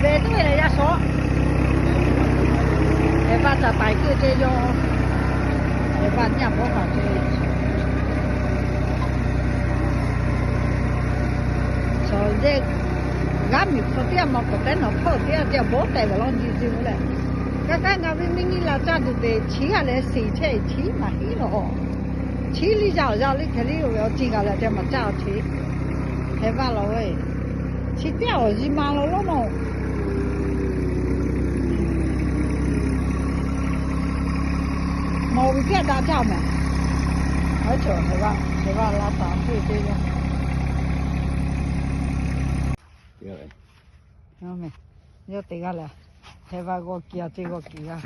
Pehˬ tuˬ ve lehˬ yaˇ shawˉ. Hehˍ vaˇ caˬ paiˍ keu ce yaw. Hehˍ vaˇ nyaˇ bawˆ kaꞈ ce. Shawˍ yehˬ g'aˇ miˬ hk'aw teˇ g'aˇ ma k'awꞈ tehˉ nawˬ hpawˇ teˇ g'aˇ ce bawˆ tehꞈ ve law nyi ce ve lehˬ. Kaˇ kaˇ ngaˬ ve miˇ nyi la caˇ tuˬ ve chi g'aˇ leh siˍ chehˇ chi maˇ heˆ lawˬ. Chi liˇ yaˇ awˬ yaˇ liˇ hk'e liˇ ve awˬ ceuˬ g'a leh te maˇ caˇ awˬ chi. Hehˍ vaˇ lawˬ ve. Chi teˇ awˬ zi ma law lawˉ nawˬ. Mawˬ ve teˇ g'aˇ daꞈ jaˇ mehˍ. Aˉ cawˬ hehˍ vaˇ, hehˍ vaˇ la taˍ puiˇ teˇ yanˇ. Yawˇ teˇ g'aˇ lehˬ, hehˍ vaˇ g'aw kiˬ a ce g'aw kiˬ g'a.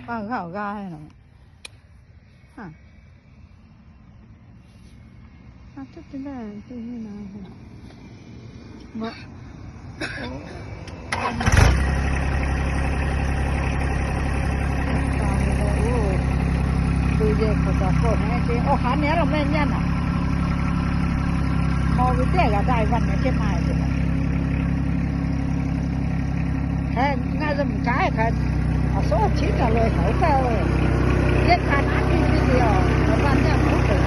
Paˇ g'aˇ awˬ g'aˇ he nawˬ. Awˬ ha nehˬ aˉ lawˬ mehˆ nyaˇ naˍ. Mawˬ ve teˇ g'aˇ daꞈ ve vaˇ nehˬ chehˇ maˇ heˆ ce. Hk'e ngaˬ zuhꞈ mvuhˬ kaꞈ hk'e, awˬ suhˉ awˬ chiˉ kaꞈ lawˬ shaˍ oˇ hpehꞈ-o. Yehˇ htaꞈ naˉ piˇ piˇ te-oˬ, awˬ vaˇ nehˬ aˉ hpehꞈ.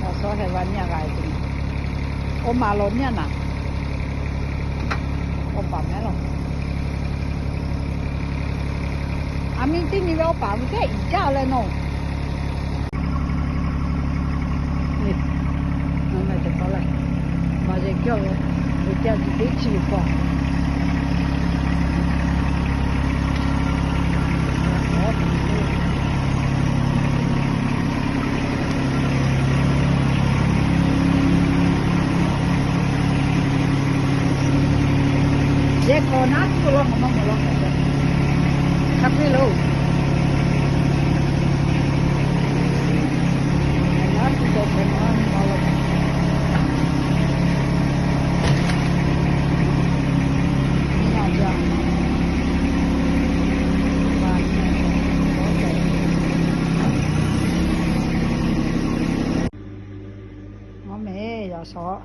Awˬ suhˉ hehˍ vaˇ nyaˇ g'a tuˬ, awˬ maˍ lawˬ nyaˇ naˍ. Awˬ paˍ mehˉ lawˬ. Aˬ miˇ teˇ nyi ve awˬ paˍ ve teˇ iˍ jaˇ leh nawˬ. Ngaˬ meh teꞈ pa leh, maˇ yehˬ cawˇ ve, ve caˇ tuˬ teˇ chi ve pa. Yehˬ hk'awꞈ naˉ tuˬ lawˇ maˇ mawˬ lawˇ hk'e, hk'a piˇ loˬ. Naˉ tuˬ dawˬ hk'e maˇ mawˬ lawˇ hk'e. Mawˇ meh yaꞈ shaw.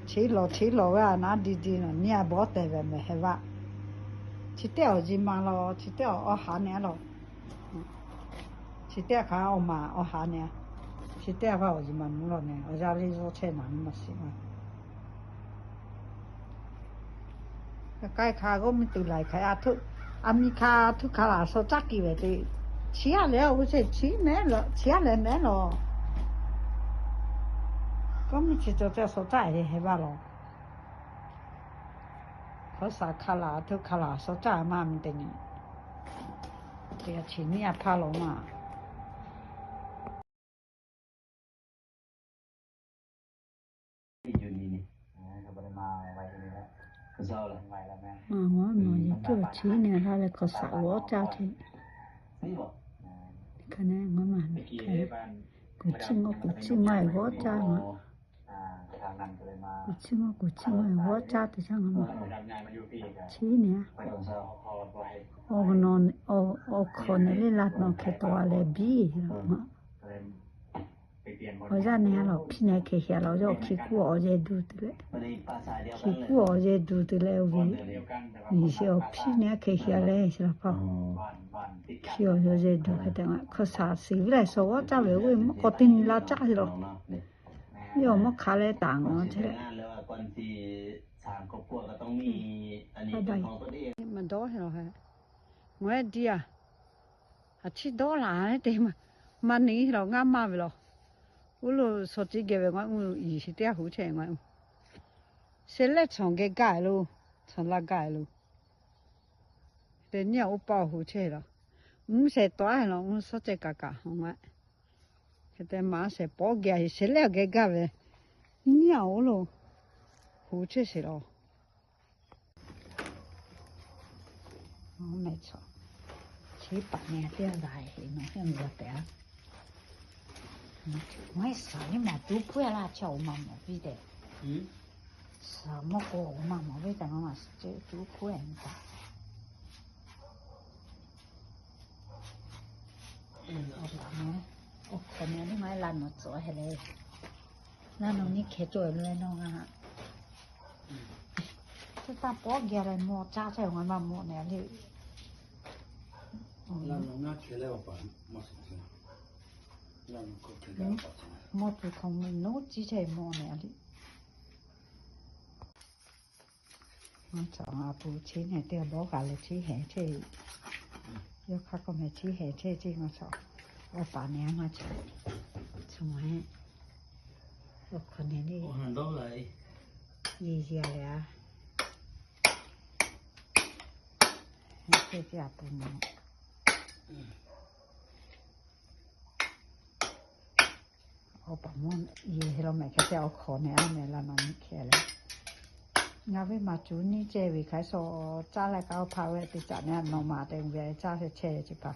Chi lawˬ chi lawˬ g'a naˉ di di nawˬ nyi a bawˬ tehꞈ ve mehˍ hehˍ vaˇ. Chi teˇ awˬ zi ma lawˬ, chi teˇ awˬ awˬ ha nehˬ lawˬ. Chi teˇ hk'a awˬ maˍ awˬ ha nehˬ. Chi teˇ hk'a awˬ zi ma mvuhˇ lawˬ nehˬ, awˬ yaˇ liˇ zuhˇ chehˇ naˍ nyi maˇ shiˍ ma. K'ai hk'a g'awˇ miˇ tuˬ laiˬ hk'a a htoˆ, a miˇ hk'a htuˇ hk'a laˬ shaw caˇ kiˬ ve te. Chi a lehˬ oˇ ve ce chi mehˉ lawˬ, chi a lehˬ mehˉ lawˬ. G'awˇ miˇ chi cawˬ ce shaw caˇ hehˍ hehˍ vaˇ lawˬ. Hkawˇ shaˍ hk'a laˬ htuˇ hk'a laˬ shaw caˇ maˇ mi te nyi. Chi nyiˇ a hpaˇ lawˬ maˇ. Ngaˬ mawˬ yehˬ cawˇ chi nehˬ la leh hkawˇ shaˍ g'awˇ caˇ ce. Hk'e nehˬ ngaˬ maˬ hk'e, kuˬ chiˇ ngaw kuˬ chiˇ ngaw g'awˇ caˇ maˇ. Kuˬ chiˇ ngaw kuˬ chiˇ ngaw g'awˇ caˇ teˇ caˇ ngaˬ maˬ. Chi nehˬ, awˬ hkawꞈ nehˬ le la nawˬ hk'e taw a leh biˇ. Awˬ yaˇ nehˬ a lawˬ hpiˇ nehˬ hk'e hk'e a lawˬ yawˇ hk'e kuˇ awˬ yehˬ duˬ te leh, hk'e kuˇ awˬ yehˬ duˬ te leh oˇ ve, nyi sheˍ awˬ hpiˇ nehˬ hk'e hk'e a leh chi la hpaˇ, hk'e awˬ yehˬ duˬ hk'e te hkawˇ shaˍ shiˍ viˉ leh shaw g'awˇ caˇ ve oˇ ve mvuhˇ k'aw teˇ nyi la caˇ ve lawˬ. Yawˇ mvuhˇ hk'a leh taˍ ngaˬ ce leh Maˇ dawˇ hk'e lawˬ ha. Ngaˬ hui diˇ a, a ciˉ dawˇ laˬ te maˇ, maˇ nyi hk'e lawˬ ngaˇ maˇ ve lawˬ. Oˇ lo shaw tiˉ geh ve ngaˬ hui iˉ shi teˇ g'aˇ hu chehˇ ngaˬ hui. Shehˍ lehˇ chaw geh gaˇ lo, chaw laˇ gaˇ lo. Te nyiˇ a oˇ paˆ hu chehˇ lawˬ. Mvuhˇ shehˍ tawˆ a lawˬ, mvuhˇ shawˉ cehˇ kaꞈ kaꞈ hawˬ maˇ. Hk'e te maˇ shehˍ pawˆ geh a shehˍ lehˇ geh gaˇ ve, nyiˇ a oˇ lo hu chehˇ sheˍ lawˬ. Mehˬ chaw, chi paˍ neh teˇ g'aˇ la heˍ nawˬ heˆ g'a tehꞈ a. Ngaˬ hui suhˍ nyi maˬ tuˉ hpuˉ e laˇ, chi awˬ maˇ mawˬ piˇ tehꞈ. Suhˍ mawˇ k'o awˬ maˇ mawˬ ve tehꞈ, ngaˬ maˬ tuˉ hpuˉ e nyi taꞈ. Awˬ hk'awꞈ neh teˇ maˇ laˇ nawˬ tcuhꞈ heh le. Laˇ nawˬ nyi hkeh cawˬ e le nawˬ ngaˬ. Teˇ taˇ pawˆ geh leh mawˬ caˇ chehˇ, ngaˬ maˇ mawˬ neh le. Mawˬ tuˬ hk'aw mvuhˇ naw ciˇ chehˇ mawˬ neh le. Ngaˬ chaw a pu chi neh teˇ bawˆ g'a leh chi heh chehˇ. Yawˇ hk'aˇ k'awꞈ meh chi heh chehˇ chi ngaˬ chaw. Awˬ paˍ neh maˇ chaw. Chaw maˇ heˆ. Awˬ hk'awꞈ neh le. Yeˬ yeˬ a leh a. Teˇ teˇ a pu mawˬ. Awˬ paˍ mawˇ yeˬ hk'e lawˬ mehˍ hk'e te awˬ hk'awꞈ neh a mehˍ laˇ nawˬ nyi hkeh le. Ngaˬ ve maˬ cuˬ nyiˇ ceh ve hk'aˬ suh caˉ leh k'aˉ hpaˇ ve teˇ caꞈ neh nawˬ maˬ te ve caˇ chehˇ chehˇ chi paˍ.